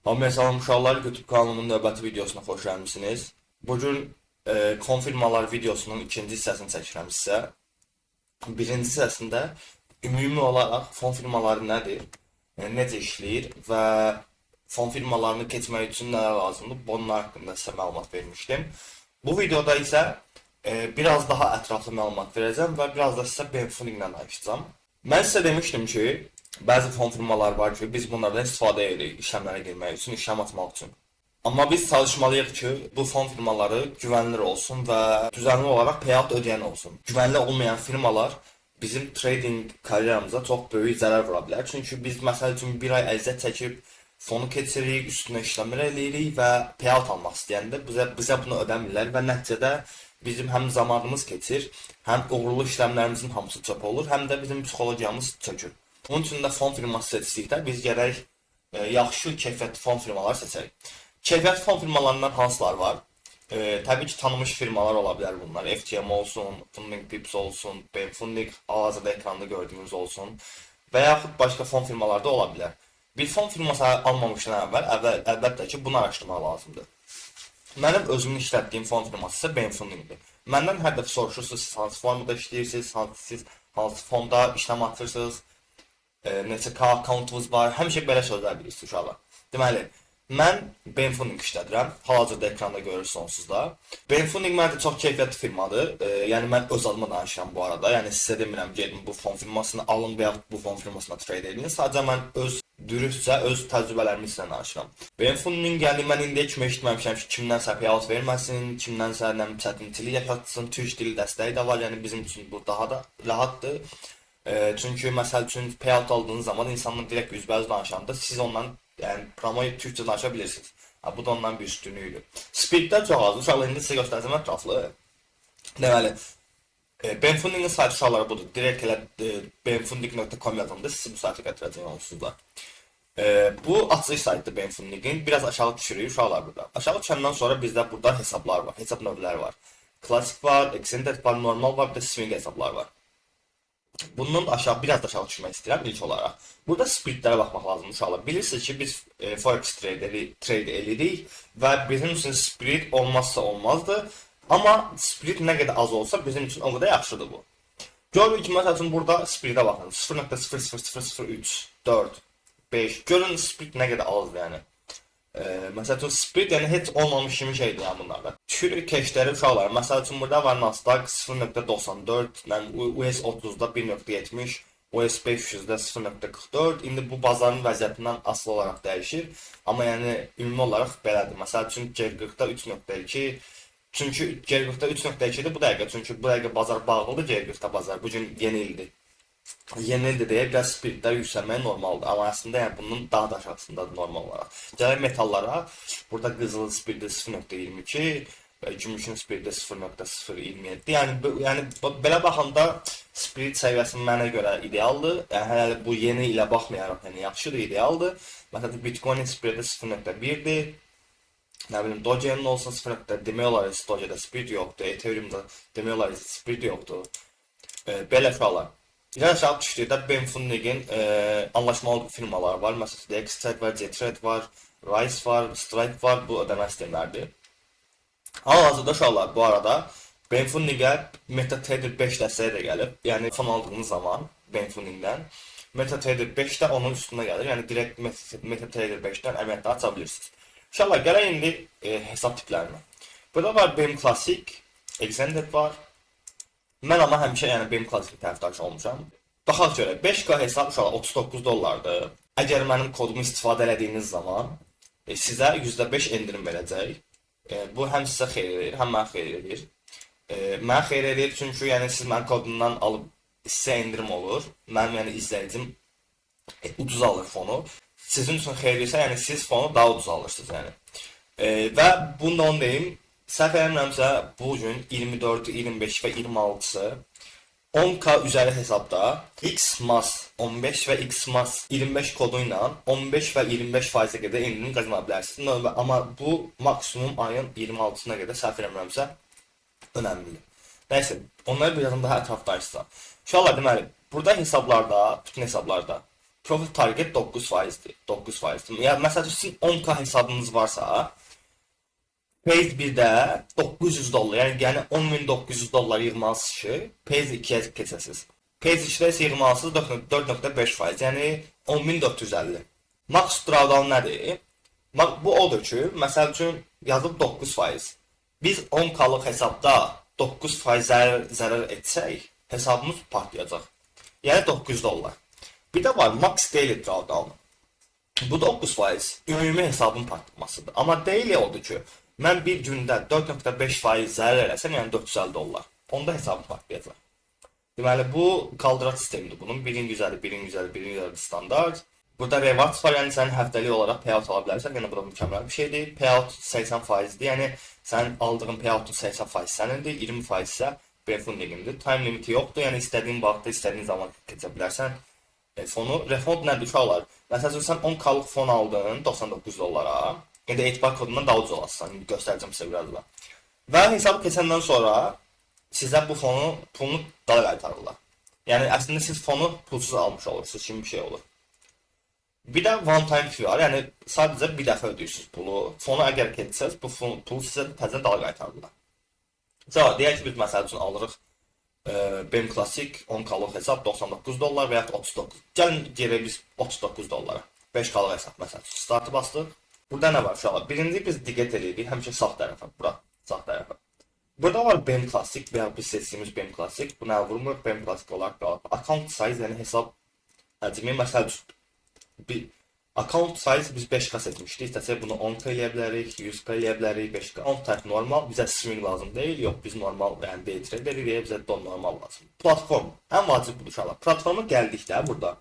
Hamıya salam uşaqlar, YouTube kanalımın növbəti videosuna xoş gəlmisiniz. Bugün konfirmalar videosunun ikinci hissəsini çəkirəm sizə. Birinci hissəsində ümumi olaraq fon firmaları nədir, necə işləyir və fon firmalarını keçmək üçün nələr lazımdır, bunlar haqqında sizə məlumat vermişdim. Bu videoda isə biraz daha ətraflı məlumat verəcəm və biraz da sizə Benfunding-lə danışacağam. Mən sizə demişdim ki, bəzi fon firmalar var ki, biz bunlardan istifadə edirik işləmlərə girmək üçün, işləm atmaq üçün. Amma biz çalışmalıyıq ki, bu fon firmaları güvənilir olsun və düzənli olaraq payout ödəyən olsun. Güvənli olmayan firmalar bizim trading karyeramıza çox böyük zərər vura bilər. Çünki biz məsəl üçün bir ay əziyyət çəkib fonu keçiririk, üstünə işləmlər eləyirik və payout almaq istəyəndə bizə bunu ödəmirlər və nəticədə bizim həm zamanımız keçir, həm uğurlu işləmlərimizin hamısı çöp olur, həm də bizim psixologiyamız çökür. Onun üçün də fon firması seçdikdə biz gərək yaxşı keyfiyyətli fon firmaları seçək. Keyfiyyətli fon firmalarından hansılar var? Təbii ki, tanınmış firmalar ola bilər bunlar. FTM olsun, Funding Pips olsun, Benfunding, hal-hazırda ekranda gördüyünüz olsun və yaxud başqa fon firmaları da ola bilər. Bir fon firması almamışdan əvvəl əlbəttə ki, bunu araşdırmaq lazımdır. Mənim özümün işlətdiyim fon firması isə Benfundingdir. Məndən hər dəfə soruşursunuz, siz hansı formada işləyirsiniz, siz hansı fonda işləm atırsınız, neçə K akkauntunuz var, həmişə belə sözlər bilirsiniz uşaqlar. Deməli, mən Benfunding işlədirəm. Hal-hazırda ekranda görürsünüz onsuz da. Benfunding məncə çox keyfiyyətli firmadır. Yəni mən öz adıma danışıram bu arada. Yəni sizə demirəm gedin bu fon firmasını alın və yaxud bu fon firmasına trade edin. Sadəcə mən öz dürüstcə öz təcrübələrimi sizə danışıram. Benfunding, yəni mən indiyə kimi eşitməmişəm ki, kimdənsə payout verməsin, kimdənsə nə çətinçilik yaşatsın, türk dili dəstəyi də var. Yəni bizim üçün bu daha da rahatdır. Çünki məsəl üçün payout aldığınız zaman insanla direkt üzbəüz danışanda siz ondan yəni promoy türkcə danışa bilirsiniz. Ha, bu da ondan bir üstünlüyüdür. Spreadlər çox azdır. Uşaqlar, indi sizə göstərəcəm ətraflı. Deməli, Benfunding'in saytı uşaqlar budur. Direkt elə benfunding.com yazanda sizi bu sayta gətirəcək onsuz da. Bu açılış saytıdır Benfunding'in. Biraz aşağı düşürük uşaqlar burada. Aşağı düşəndən sonra bizdə burada hesablar var, hesab növləri var. Klasik var, Extended var, normal var, bir də swing hesablar var. Bundan aşağı, biraz da aşağı düşmək istəyirəm ilk olaraq. Burada spreadlərə baxmaq lazımdır uşaqlar. Bilirsiniz ki, biz forex trade eləyirik və bizim üçün spread olmazsa olmazdır. Amma spread nə qədər az olsa bizim üçün o qədər yaxşıdır bu. Görürük ki, məsəl üçün burada spreadə baxın. 0.00003, 4, 5. Görün spread nə qədər azdır yəni. Məsəl üçün spread yəni heç olmamış kimi şeydir yəni bunlarda. Düşürük cash-ləri uşaqlar. Məsəl üçün burada var Nasdaq 0.94, yəni US 30-da 1.70, US 500-də 0.44. İndi bu bazarın vəziyyətindən asılı olaraq dəyişir. Amma yəni ümumi olaraq belədir. Məsəl üçün G40-da 3.2. Çünki G40-da 3.2-dir bu dəqiqə. Çünki bu dəqiqə bazar bağlıdır, G40-da bazar. Bu gün yeni ildir. Yeni ildir deyə biraz spreadlər yüksəlməyi normaldır. Amma əslində yəni bunun daha da aşağısındadır normal olaraq. Gələk metallara. Burada qızıl spreadi 0.22 və gümüşün spreadi 0.027. Yəni belə baxanda spread səviyyəsi mənə görə idealdır. Yəni hələ bu yeni ilə baxmayaraq yəni yaxşıdır, idealdır. Məsələn Bitcoin spreadi 0.1-dir. Nə bilim Doge'nin olsun 0. Demək olar ki, Doge'də spread yoxdur, Ethereum'da demək olar ki, spread yoxdur. Belə uşaqlar. Biraz aşağı düşdükdə Benfunding'in anlaşmalı firmaları var. Məsələn, Xtrade var, Gtrade var, Rise var, Stripe var. Bu ödəmə sistemlərdir. Hal-hazırda uşaqlar bu arada Benfunding'ə MetaTrader 5 dəstəyi də gəlib. Yəni fon aldığınız zaman Benfunding'dən MetaTrader 5 də onun üstünə gəlir. Yəni direkt MetaTrader 5-dən əməliyyatlar aça bilirsiniz. Uşaqlar, gələk indi hesab tiplərinə. Burada var BM Classic, Extended var. Mən amma həmişə yəni BM Classic tərəfdarı olmuşam. Baxaq görək, 5K hesab uşaqlar 39 dollardır. Əgər mənim kodumu istifadə elədiyiniz zaman sizə %5 endirim verəcək. Bu həm sizə xeyir edir, həm mənə xeyir edir. Mənə xeyir edir çünki yəni siz mənim kodumdan alıb sizə endirim olur. Mənim yəni izləyicim ucuz alır fonu. Sizin üçün xeyirlisə, yəni siz fonu daha ucuz alırsınız yəni. Və bunu da onu deyim, səhv eləmirəmsə bu gün 24, 25 və 26-sı 10K üzəri hesabda XMAS 15 və XMAS 25 kodu ilə 15 və 25 faizə qədər endirim qazana bilərsiniz. Amma bu maksimum ayın 26-sına qədər, səhv eləmirəmsə, önəmlidir. Nəysə, onları birazdan daha ətraflı danışacağam. İnşallah deməli, burada hesablarda, bütün hesablarda Profit target 9%-dir. 9%-dir. Yəni məsəl üçün sizin 10K hesabınız varsa, Phase 1-də 900 dollar, yəni 10.900 dollar yığmalısınız ki, Phase 2-yə keçəsiniz. Phase 2-də isə yığmalısınız 4.5%, yəni 10.450. Max drawdown nədir? Bu odur ki, məsəl üçün yazıb 9%. Biz 10K-lıq hesabda 9% zərər etsək, hesabımız partlayacaq. Yəni 900 dollar. Bir də var max daily drawdown. Bu 9% ümumi hesabın partlamasıdır. Amma daily odur ki, mən bir gündə 4.5% zərər eləsəm, yəni 450 dollar. Onda hesabım partlayacaq. Deməli, bu qaldırac sistemidir bunun. 1-in 150, 1-in 150, 1-in 150 standart. Burada rewards var, yəni sən həftəlik olaraq payout ala bilərsən. Yəni bu da mükəmməl bir şeydir. Payout 80%-dir. Yəni sənin aldığın payoutun 80% sənindir, 20% isə Bearfunding-indir. Time limiti yoxdur. Yəni istədiyin vaxtda, istədiyin zaman keçə bilərsən fonu. Refund nədir uşaqlar? Məsəl üçün sən 10K-lıq fon aldın 99 dollara. İndi etibar kodundan daha ucuz alarsan. İndi göstərəcəm sizə birazdan. Və hesabı keçəndən sonra sizə bu fonu, pulunu daha qaytarırlar. Yəni əslində siz fonu pulsuz almış olursunuz kimi bir şey olur. Bir də one time fee var. Yəni sadəcə bir dəfə ödəyirsiniz pulu. Fonu əgər keçsəz, bu pulu sizə təzədən daha qaytarırlar. Sonra deyək ki, biz məsəl üçün alırıq BEM Classic 10K-lıq hesab 99 dollar və yaxud 39. Gəlin gedək biz 39 dollara. 5K-lıq hesab məsəl üçün. Startı bastıq. Burada nə var uşaqlar? Birinci biz diqqət eləyirik həmişə sağ tərəfə, bura, sağ tərəfə. Burada var BEM Classic və ya biz seçdiyimiz BEM Classic. Buna əl vurmuruq, BEM Classic olaraq qalır. Account size, yəni hesab həcmi, məsəl üçün bir account size biz 5K seçmişdik. İstəsək bunu 10K eləyə bilərik, 100K eləyə bilərik, 5K. Account type normal, bizə swing lazım deyil. Yox, biz normal, yəni day trade edirik, bizə də normal lazım. Platform, ən vacib budur uşaqlar. Platforma gəldikdə burada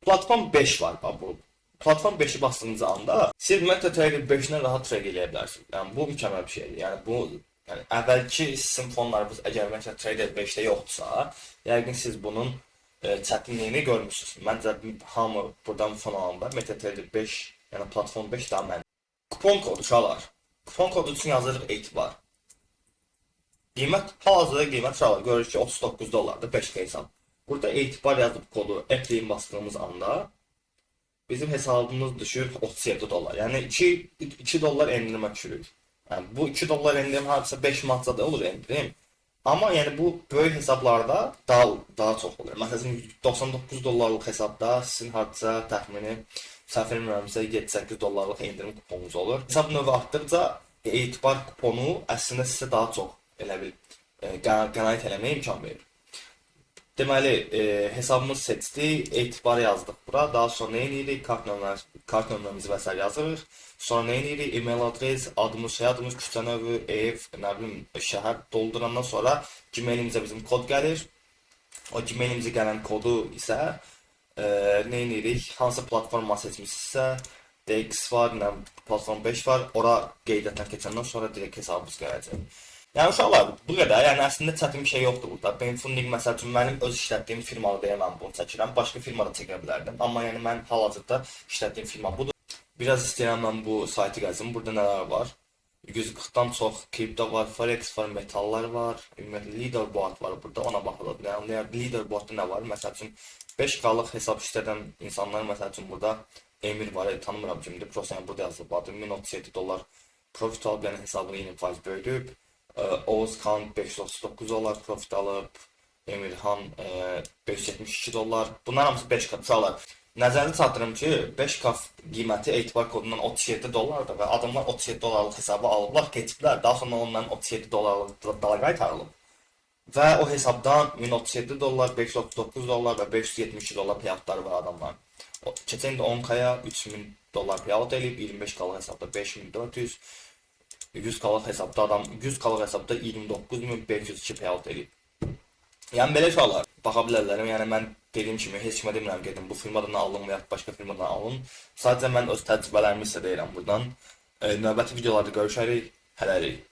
platform 5 var bax bu. Platform 5-i bastığınız anda siz MetaTrader 5-dən rahat trade eləyə bilərsiniz. Yəni bu mükəmməl bir şeydir. Yəni bu, yəni əvvəlki sizin fonlarınız əgər MetaTrader 5-də yoxdursa, yəqin siz bunun çətinliyini görmüsünüz. Məncə hamı buradan fon alanda MetaTrader 5, yəni platform 5 daha mən. Kupon kodu uşaqlar. Kupon kodu üçün yazırıq etibar. Qiymət, hal-hazırda qiymət uşaqlar görürük ki 39 dollardır 5K hesab. Burada etibar yazıb kodu apply bastığımız anda bizim hesabımız düşür 37 dollar. Yəni 2 dollar endirimə düşürük. Yəni bu 2 dollar endirim hardasa 5 manatda da olur endirim. Amma yəni bu böyük hesablarda daha çox olur. Məsələn 99 dollarlıq hesabda sizin hardasa təxmini səhv eləmirəmsə 7-8 dollarlıq endirim kuponunuz olur. Hesab növü artdıqca etibar kuponu əslində sizə daha çox elə bil qənaət eləməyə imkan verir. Deməli, hesabımız seçdi, etibar yazdıq bura. Daha sonra nə edirik? Kart nömrəmizi və sair yazırıq. Sonra nə edirik? E-mail adres, adımız, soyadımız, küçə növü, ev, nə bilim, şəhər doldurandan sonra Gmail-imizə bizim kod gəlir. O Gmail-imizə gələn kodu isə nə edirik? Hansı platforma seçmisinizsə, DX var, nə platform 5 var. Ora qeydiyyatdan keçəndən sonra direkt hesabımız gələcək. Yəni uşaqlar, bu qədər. Yəni əslində çətin bir şey yoxdur burada. Benim funding məsəl üçün mənim öz işlətdiyim firmalı deyə mən bunu çəkirəm. Başqa firmada çəkə bilərdim. Amma yəni mən hal-hazırda işlətdiyim firma budur. Biraz istəyirəm mən bu saytı gəzim. Burada nələr var? 140-dan çox kripto var, forex var, metallar var. Ümumiyyətlə leaderboard var burada. Ona baxılır. Yəni leaderboardda nə var? Məsəl üçün 5K-lıq hesab işlədən insanlar, məsəl üçün burada Emir var, tanımıram kimdir. Prosta yəni burada yazılıb adı 1037 dollar profit alıb, yəni hesabını 20% böyüdüb. Oğuz Xan 539 dollar profit alıb. Emirhan 572 dollar. Bunlar hamısı 5K uşaqlar. Nəzərinizə çatdırım ki, 5K qiyməti etibar kodundan 37 dollardır və adamlar 37 dollarlıq hesabı alıblar, keçiblər. Daha sonra onların 37 dollarlıq dala qaytarılıb. Və o hesabdan 1037 dollar, 539 dollar və 572 dollar payoutları var adamların. Keçən il 10K-ya 3000 dollar payout eləyib, 25K-lıq hesabda 5400, 100K-lıq hesabda adam 100K-lıq hesabda 29502 payout eləyib. Yəni belə uşaqlar baxa bilərlər. Yəni mən dediyim kimi heç kimə demirəm gedin bu firmadan alın və ya başqa firmadan alın. Sadəcə mən öz təcrübələrimi sizə deyirəm buradan. Növbəti videolarda görüşərik. Hələlik.